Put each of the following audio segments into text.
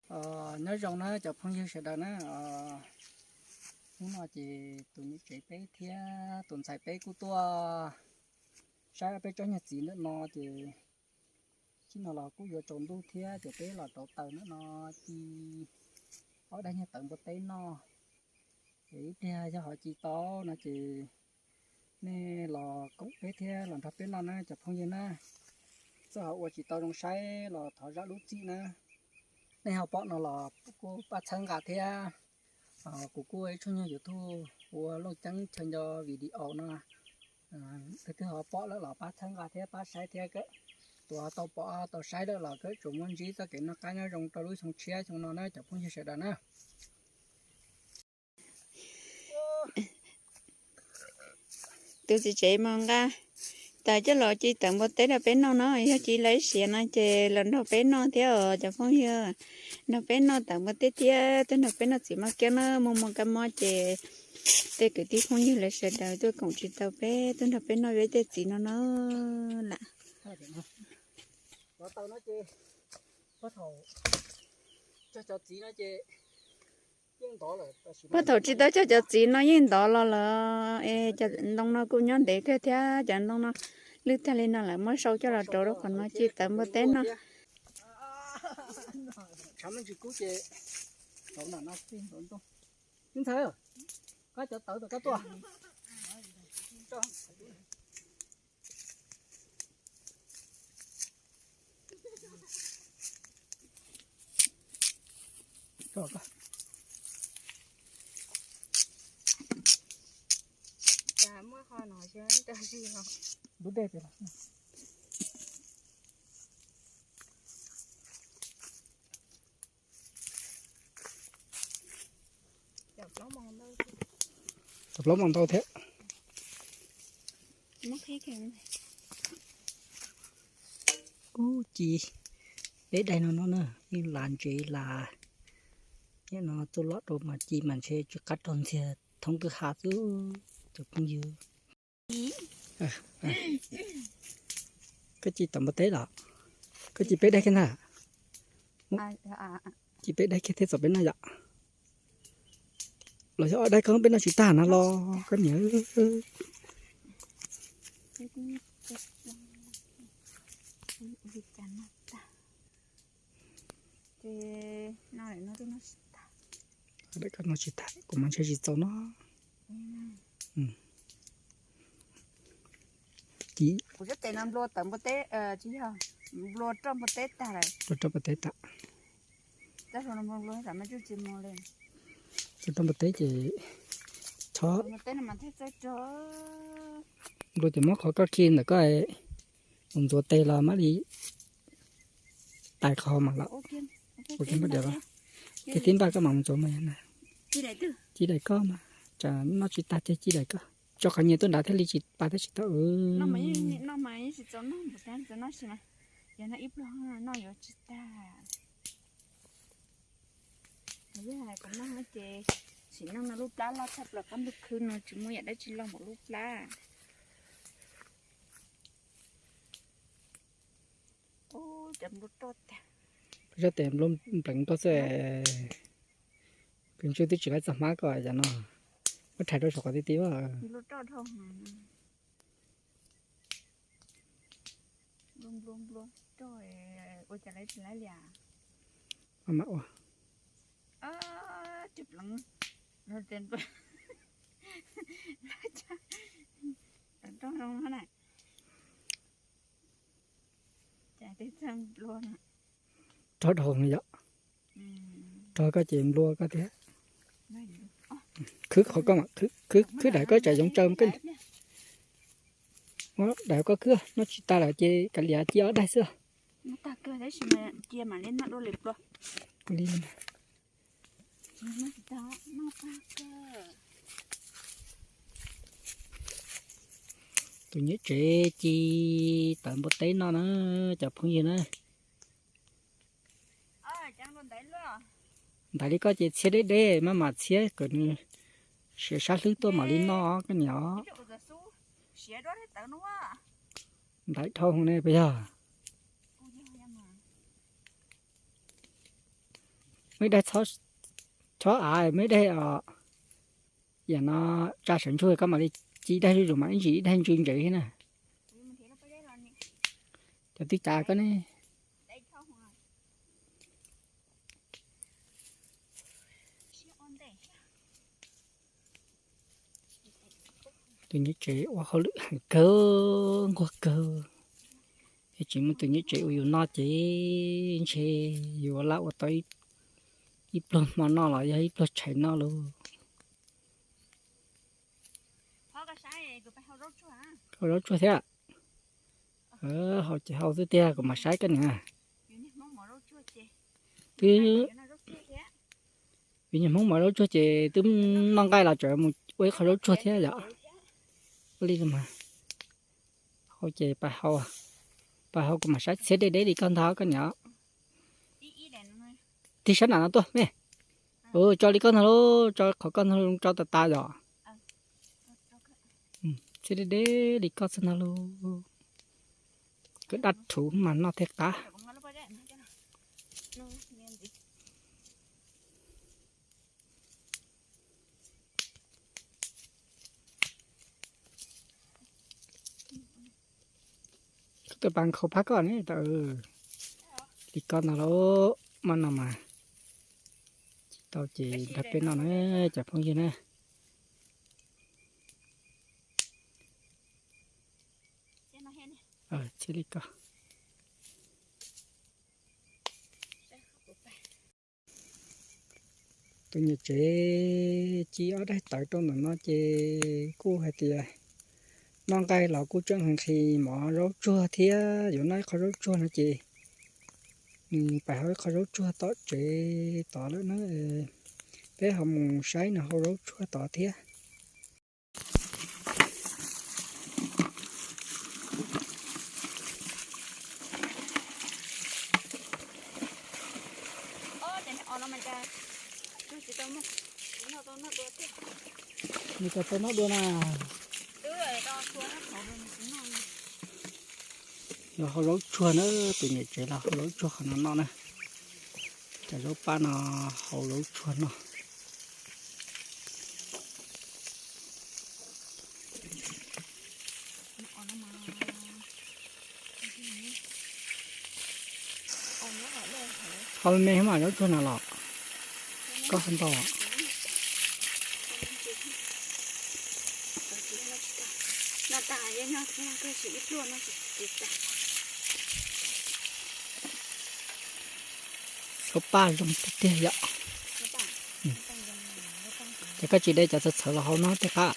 Nyob zoo na cov phooj ywg sawv daws na, hnub no ces tus niam tsev peb thiab tus ntxhais peb kuj tuaj saib peb tsob nyuag txiv ntawm no ces, txij no los kuj yuav tsaus ntuj thiab ces peb los rauv taws ntawm no ci ob daig nyuag tawv npua teb noj. Ces ib pliag yog ho ci tau no ces nej los koom peb thiab los nrog peb noj na cov phooj ywg na. Txawm ho ua tsis tau zoo saib los thov zam lub txim na. Nej ho pom no los kuj pab txhawb nqa thiab. Kuv kuj ib tsob nyuag YouTube ua looj ceeb chaw nco video no, leej twg ho pom lawm los pab txhawb nqa thiab pab saib thiab. Tus ho tau pom tau saib lawm los koj tsuas muab ntsib txoj kev noj qab nyob zoo rau lub xyoo tshiab xyoo no na cov phooj ywg sawv daws na. Tus txiv tsev mas nqa taws coj los ci tawv npua teb rau peb noj no, yog ci lawv siav no ces los nrog peb noj thiab os cov phooj ywg. Nrog peb noj tawv npua teb thiab tuaj nrog peb noj txiv maj kiab na, muaj muaj kab mob ces tej kwv tij phooj ywg lawv sawv daws tuaj koom tsis tau peb tuaj nrog peb noj peb tej txiv no no lawm. Puag thaum tsis tau cog cov txiv no yeej ntov los lawm es cov ntoo no kuj nyob ntev kawg thiab, cov ntoo no lwj tag li no lawm muab sau coj los rauv rau qhov no ci tawv npua teb noj. Cov plaub mus ntau thiab. Ub, ci peb daig no no na, yeej las ntsev las. Nyob no tuaj loj rau mas ci mas ntshe tsis qab raug ntxiag thoob kwj ha xwb cov phooj ywg. Koj ci tawv npua teb los? Koj ci peb daig kiag ntag. Ci peb daig kiag thiab txaus peb noj yom? Los yog ob daig koj peb noj tsis tag na los koj niam. Daig koj noj tsis tag, kuv mas ntshe tsis txaus noj. Ci, kuv sab tes no nplua tawv npua teb, tsis yog, nplua roj npua teb tag lawm. Nplua roj npua teb tag. Txawj nplua, nplua tam me tsuj tsis mus li. Nplua roj npua teb ces chob. Npua teb no mas thiaj txawj rog. Nplua ces muab qhov koj khi ntawm koj mus ntxuav tes los mam li tais qhov mas lawm. Ua kiag npaj diav los, kiag tib npaj koj mam mus ntxuav mas na. Ci daim koj mas, tsam noj tsis tag ces ci daim koj. Tso qhov nyias tuaj nrad thiaj li tsis pas thiab tsis tau. Yog kuv noj ces sim neej no lub plab loj tshaj plaws qab ntuj khwb no tsis muaj yam dab tsi loj npaum lub plab. Peb sab tes nplua npleev koj xwb. Kwv Ntswg twb tsis laib txog hmab koj yam no. Muab rhais rau saum qhov ti ti. Rog dhau yom. Rog koj ces nplua koj thiab. Khwb qhov koj, khwb daim koj tsam yoov tsaws koj. Daim koj khwb noj tsis tas lawm ces kav liam cia ob daig xwb. Tus niam tsev ci tawv npua teb no na, cov phooj ywg na. Ntaiv li koj ces txhiab deb deb, maj mam txhiab kom nws siav sab hlwb tuaj mam li noj koj niam. Ntaiv dhau ne puas yog? Muaj ib daig chob av, muaj ib daig os. Yam no tsa sawv ntsug koj mam li ci ib daig zuj zus mas ib ntsis ib daig ntsw ntsev thiab na. Cov twb cav koj ne. Tus niam tsev ua hauj lwm heev kawg nquag kawg, yog tsis muaj tus niam tsev ua yus noj ces ntshe yus ua laj ua tau ib pluag hmo noj los yog ib pluag tshais noj lauj. Hau zaub tsuag thiab. Hau ces hau xwb tiag, kuv mam saib koj niam. Twb, vim niag Hmoob mov zaub tsuag ces twb noj nqaij los tseem mus ua ib qho zaub tsuag thiab yom. Ua li mas, hau ces pais hau, pais hau kuv mam saib txhiab deb deb li koj ntag koj niam. Tig sab nram no tuaj me. Tso li koj ntag lauj, tso qhov koj ntag lauj, tso tas tas yom. Txhiab deb deb li koj xwb ntag lauj. Koj dab rhuv mas noj thiaj qab. Koj tus pas nkhaus pab koj ne tau. Li koj ntag lauj, maj no mas tsis tau ces nrog peb noj na cov phooj ywg na. Txhiab li koj. Tus niam tsev ci ob daig tawv rau ntawm no ces kuj hais tias noj nqaij los kuj tseem nqhis mov zaub tsuag thiab yuav noj ib qho zaub tsuag no ces pais hau ib qho zaub tsuag tom tsev tod lawm na. Peb ho mus saib nws hau zaub tsuag tod thiab. Nws tau tau noj dua na. Los hau zaub tsuag na, tus niam tsev los hau zaub tsuag qhov no noj na. Cov zaub paj no hau zaub tsuag noj. Ho me me mas zaub tsuag no los koj ho ntau. Zaub paj zoo tiag tiag yom. Ces koj tsis de cov txhawv txhawv los hau no tej qab.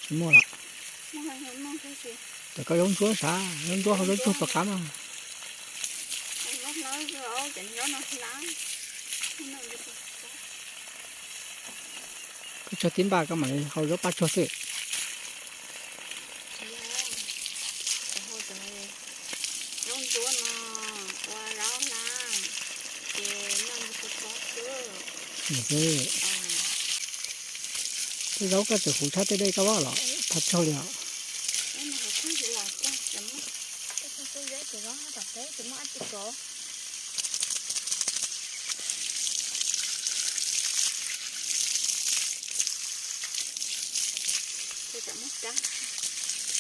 Tsis muaj lawm. Ces koj zaub ntsuab sav, zaub ntsuab hau zaub tsuag puas qab mas. Koj tsuag tib npaj koj mam li hau zaub paj tsuag xwb. Tej zaub koj tseem huv tshaj tej dej koj los thov tsaug li os.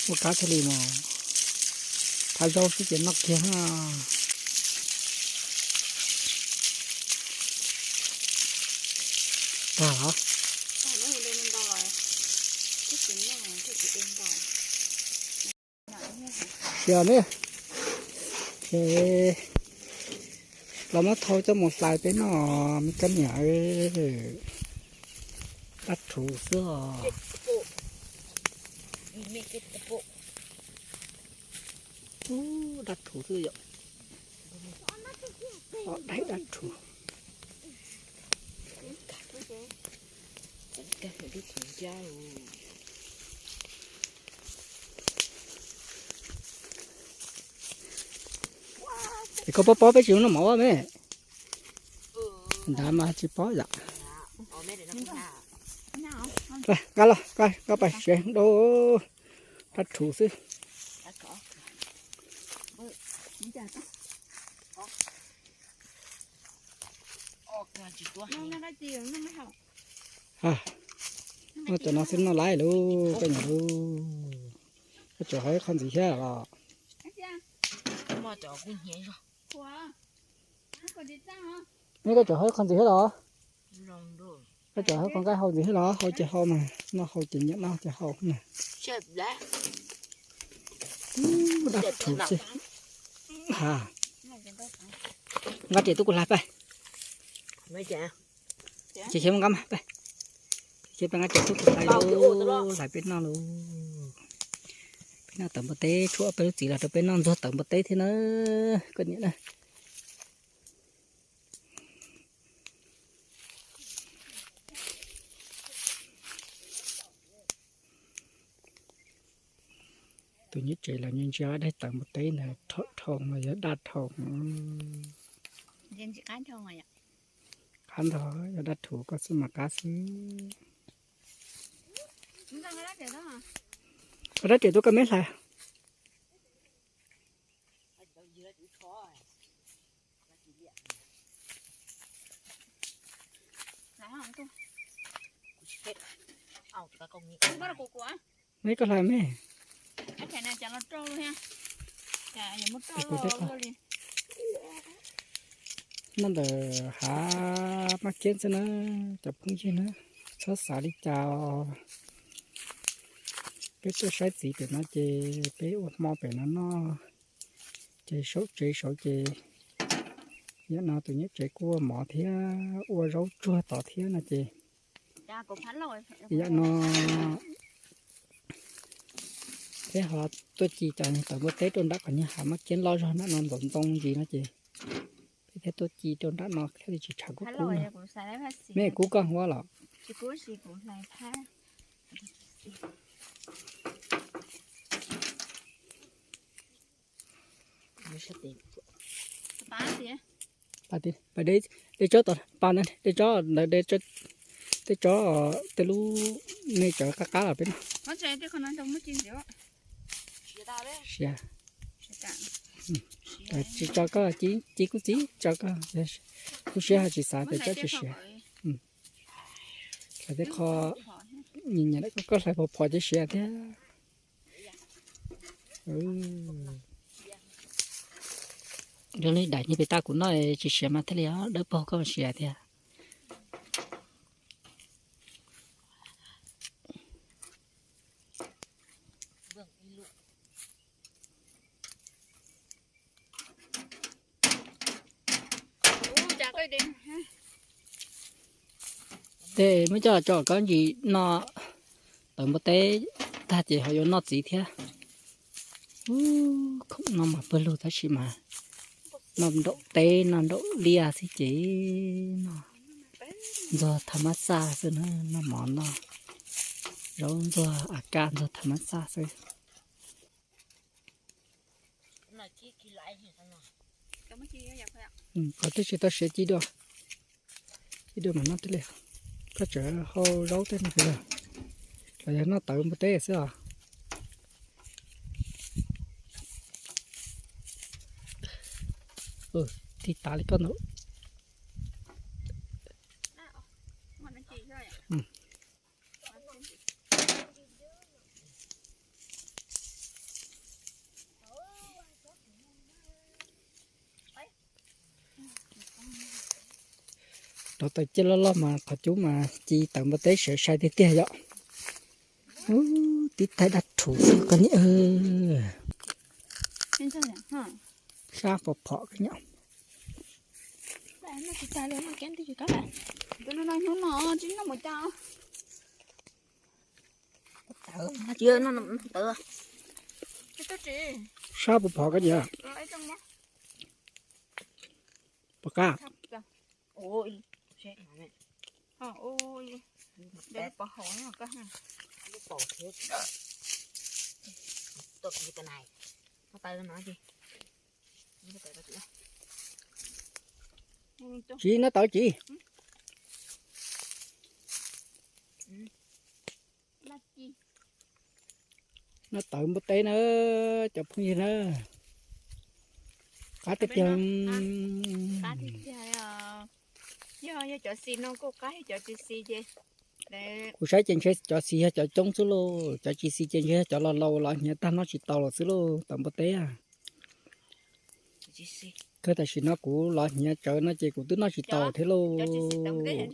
Ua kab thiaj li mas, thab zaub xwb ces noj kiag na. Tag los? Sia ne, los muab thau coj mus hlais peb noj me kab niam. Dab rhuv xwb os. Ub, dab rhuv xwb yom. Ob daim dab rhuv. Es koj pob pob peb tsis noj mov me. Ntawd mas tsis pob yom. Nqa los, koj pais siav dab rhuv xwb. Ha, noj cov no xwb noj laiv lauj, koj niam lauj. Koj tseem haus ib qho ntxiv thiab los? Neb koj tseem haus ib qho ntxiv thiab los? Koj tseem haus ib qho nqaij hau ntxiv thiab los? Hau ces hau mas, noj hau ces nyiam noj ces hau mas. Dab thuv xwb. Ha, nqa riam tuaj kuv hlais pab. Ces khiav mus nqa mas pab. Ces pab nqa riam tuaj kuv hlais lauj, hlais peb noj lauj. Peb noj tawv npua teb, tshuav peb lub txiv los rau peb noj ntxuag tawv npua teb thiab na, koj niam na. Tus niam tsev los ntsia ntsia daim tawv npua teb ntawd, dhau dhau los yog daj dhau. Qab ntog, yog daj thuv koj xwb mas qab xwb. Koj rab riam tuaj koj me hlais. Neb koj hlais me. Noj ntawm hav maj kiab xwb na, cov phooj ywg na, txhob xav li cas os. Peb tuaj saib txiv pem no ces peb ua hmo pem no noj, ces saum tsev saud ces yam no tus niam tsev kuj ua mov thiab ua zaub tsuag tod thiab no ces yam no peb ho tuaj ci cov tawv npua teb rau nram qhov niag hav maj kiab loj zog nram no ntxoov ntxoo ntsis no ces peb thiaj tuaj ci rau nram no thiaj li tsis tshav kub kub no. Me kub koj huab los? Pas, de tsob tod, pas ntawd de tsob ntawd, de tsob tej lub me tsawv qab qab los peb noj. Siav. Tsis tso koj, ci kuj txiv tso koj, kuv siab ho tsis xav tias cov tsis siav. Hlais tej qho nyiam nyiam koj hlais phom phom ces siav thiab. Zoo li daim niag pem tag kuv noj tsis siav mas thiaj li dawb paug koj siav thiab. Tej muab coj tso koj ntsis no, tawv npua teb tag ces ho yuav noj txiv thiab. Khoom no mas pawg lug tab sis mas noj nraum teb noj nraum liaj xwb ces noj ntxuag tham mab xaj xwb na, noj mov noj zaub ntxuag a kaj ntxuag tham mab xaj xwb. Qhov twb tsis tau siav ci dua, ci dua mam noj thiaj li. Koj tseem hau zaub tej no los yog noj tawv npua teb xwb os? Tig tav li koj ntawd. Rau taws ciaj loj loj mas qhov cub mas ci tawv npua teb siav sai tiag tiag yom. Tib taig dab rhuv xwb koj niam. Sab pom phom koj niam. Sab pom phom koj niam. Pom qab. Tsis noj tawv tsis. Noj tawv npua teb na, cov phooj ywg na. Qab tiag tiag. Yog, yog cov xis no kuj qab, yog cov tsis xis ces, kuv saib ces ntshe cov xis yog cov coob xwb lauj, cov tsis xis ces ntshe yog cov laus laus los hniav tag noj tsis tau lawm xwb lauj, tawm npua teb. Kawg tam sim no kuv los hniav tsawv no ces kuv twb noj tsis tau thiab lauj,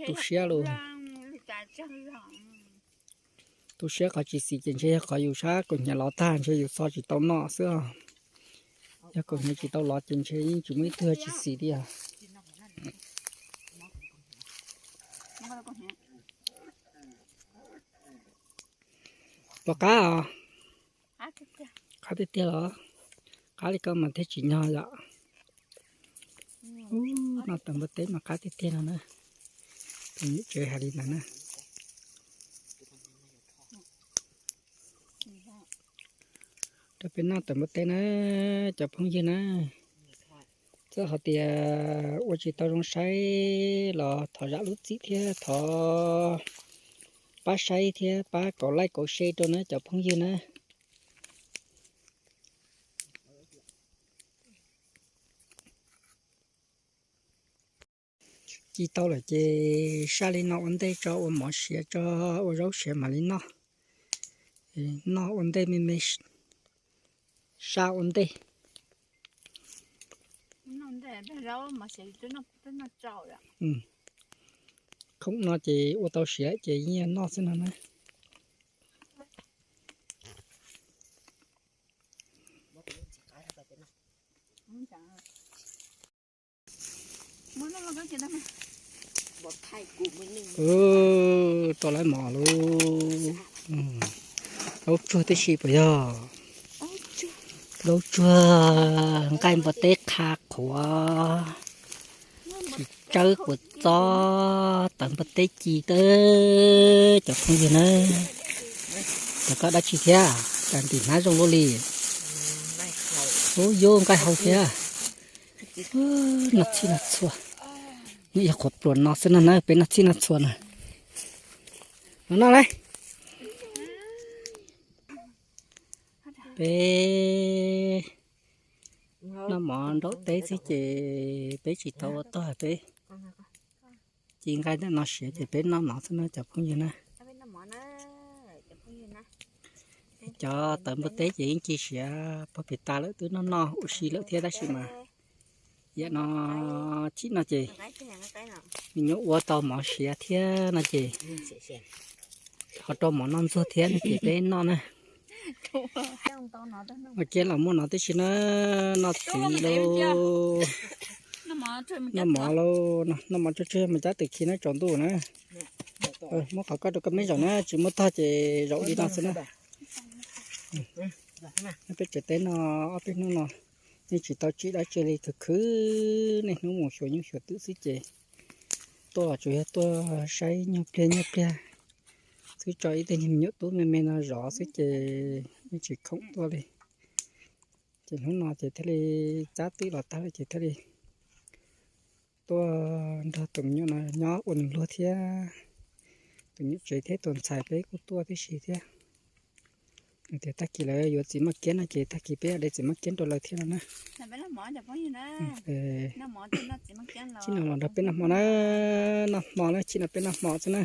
tu siab lauj. Tu siab qhov tsis xis ces ntshe yog qhov yus sab kaus hniav lov tag ntshe yus xo tsis tau noj xwb os. Yog kaus hniav tsis tau lov ces ntshe yeej tsis muaj ib tug tsis xis li os. Puas qab os? Qab tiag tiag los? Qab li koj mas thiaj tsim nyog yom. Ub, noj tawm npua teb mas qab tiag tiag no na. Tus niam tsev hais li ntawd na. Rau peb noj tawm npua teb na, cov phooj ywg na. Txawj hais tias ua tsis tau zoo saib los thov zam lub txim thiab thov pab saib thiab pab kauv like kauv share rau na cov phooj ywg na. Ci tau lawm ces saj li no ua ntej tso, ua mov siav tso, ua zaub siav mam li noj. Noj ua ntej me me, saj ua ntej. Khoom no ces ua tau siav ces yeej noj xwb no na. Rau lawv mov lauj. Laub tsuag tib si puas yog? Laub tsuag nqaij npua teb qha qhuav, tsis tsawb puas txob, tawm npua teb ci tawb cov phooj ywg na. Cov koj dab tsi thiab, cas ntim hnab zoo luaj li. Ub, yub nqaij hau thiab. Noj txhij noj txhua, nws yog qhuav pluas no xwb no na, peb noj txhij noj txhua na. No noj lauj. Peb noj mov nraum teb xwb ces peb tsis tau ua tog, peb ci nqaij ntawm no siav ces peb noj mov xwb na cov phooj ywg na. Cov tawv npua teb ces yeej ci siav puag pem tas lawm, twb noj noj ua si lawm thiab tab sis mas yam no, chim no ces nws nyuaj ua tau mov siav thiab no ces ho rau mov noj ntxuag thiab no ces peb noj na. Ua kiab los muaj no tib si na, noj txiv lauj, noj mov lauj, noj mov tsuag tsuag mas cab tus khi na tsaus ntuj na. Muab qhov koj rau koj meb zaum na, tsis muaj tog ces zaum li no xwb na. Peb tsev teb no ob peb hnub no yeej tsis tau tsim dab tsi li, khwv khwv niaj hnub mus xyuas nyuj xyuas twm xwb ces tuaj tsuas yog tuaj saib nyuag pliag nyuag pliag xwb, tso ib teg me nyuam tub me me no zov xwb ces yeej tsis khoom tuaj li. Ces hnub no ces thiaj li cab twb los tag lawm ces thiaj li tuaj nrog tus me nyuam no nyob ua nws luag thiab. Tus nyuam tsev thiab tus ntxhais peb kuj tuaj tib si thiab. Tias tag kis lawv yuav txiv maj kiab no ces tag kis peb de txiv maj kiab rau lawv thiab no na. Tsis no los nrog peb noj hmo na, noj hmo na, tsis no peb noj hmo xwb na.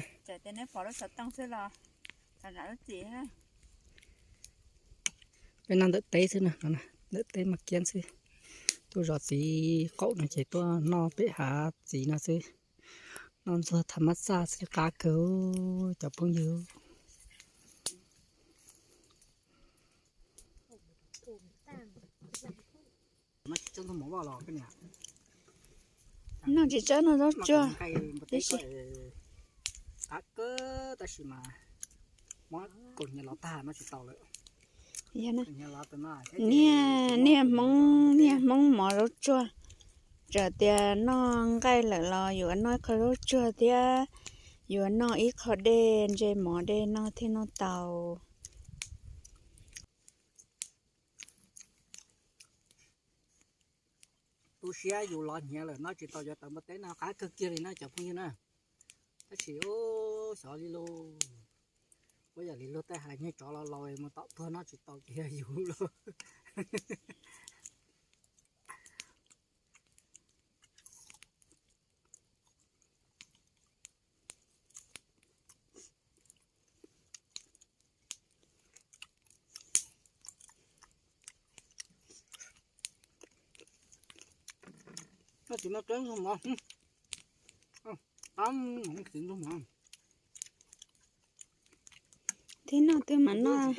Peb noj ntawm teb xwb na, ntawm teb maj kiab xwb. Tuaj zov txiv qaum no ces tuaj noj pem hav txiv no xwb. Noj ntxuag tham mab xaj xwb qab kawg cov phooj ywg. Noj tsis txawb noj zaub tsuag tib si. Tab sis mas muab kaus hniav lov tag noj tsis tau lawm. Niag, niag Hmoob, niag Hmoob mov zaub tsuag, txawm tias noj nqaij lawm los yuav noj ib qho zaub tsuag thiab yuav noj ib qho dej, ntse mov dej noj thiaj noj tau. Tu siab yus lov hniav lawm noj tsis tau cov tawv npua teb no qab kawg kiag li na cov phooj ywg na. Tab sis xyov li lauj, ua yam li luag tej hais, niag tsov los laus mus tom tuag noj tsis tau ces yog yus lauj. Tsis muaj tseeb ntug mov. Ab, tsis ntug mov. Tib noj twb mas noj.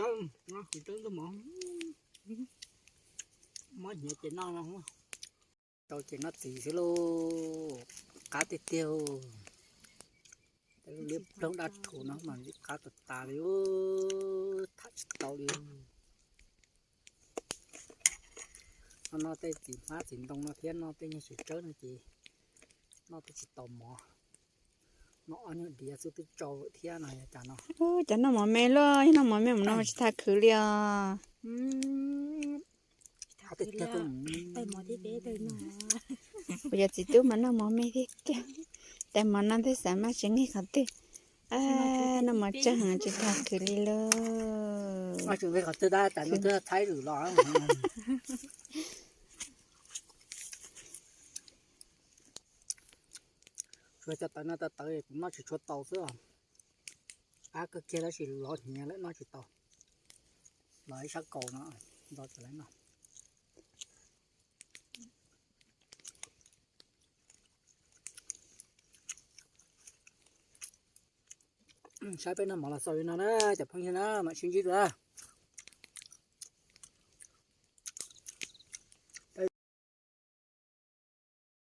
Tsis tseeb ntug mov. Mob hnyiav ces noj no. Tau ces noj txiv xwb lauj. Qab tiag tiag. Liab ploog dab rhuv no mas qab tas tas li, tham tsis tau li. Noj tej txiv hmab txiv ntoo no thiab noj tej nyuag txiv tsawb no ces noj twb tsis tau mov. Noj ob nyuag diav xwb twb tsau thiab no yog cas no. Cov noj mov me luaj, yog noj mov me mus no tsis tas khwv li os. Kuv yog txiv tub mas noj mov me thiab tiag. Tais mov no twb xav mas tsis nqig qhov twg. Noj mov tseeg heev tsis tas khwv li lauj. Tsis nqig qhov twg tab tais no twb thaib lwm los. Tsuas cov tawv no tawv tawv kuv noj tsis tshua tau xwb os. Qab kawg kiag tab sis lov hnyiav lawm noj tsis tau. Los ib sab kaus no, nto tsis lawv no. Saib peb noj mov los xaus li no na cov phooj ywg na, mam sib ntsib dua.